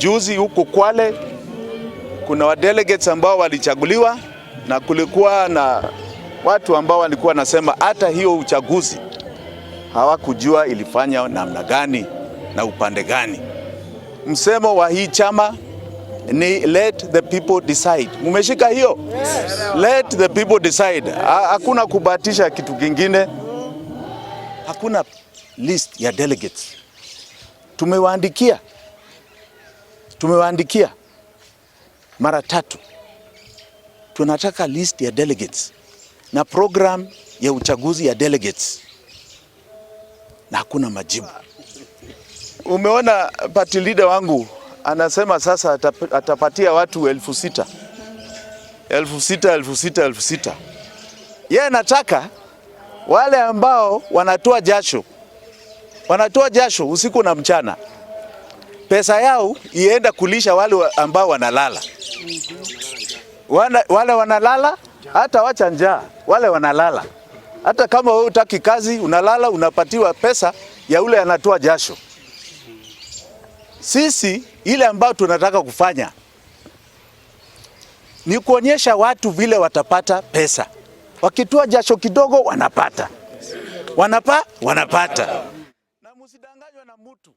Juzi huko Kwale kuna wa delegates ambao walichaguliwa na kulikuwa na watu ambao walikuwa wanasema hata hiyo uchaguzi hawakujua ilifanya namna gani na upande gani. Msemo wa hii chama ni "Let the people decide." Mumeshika hiyo? Yes. Let the people decide. Hakuna kubahatisha kitu kingine. Hakuna list ya delegates. Tumewaandikia mara tatu. Tunataka list ya delegates na program ya uchaguzi ya delegates, na hakuna majibu. Umeona party leader wangu anasema sasa atapatia watu 6,000, 6,000, 6,000, 6,000. Yeye anataka wale ambao wanatoa jasho usiku na mchana, pesa yao ienda kulisha wale ambao wanalala. Wale wanalala hata wacha njaa, wale wanalala. Hata kama wewe hutaki kazi, unalala, unapatiwa pesa ya ule anatoa jasho. Sisi ile ambayo tunataka kufanya ni kuonyesha watu vile watapata pesa. Wakitoa jasho kidogo wanapata, wanapata. Na msidanganywe na mtu.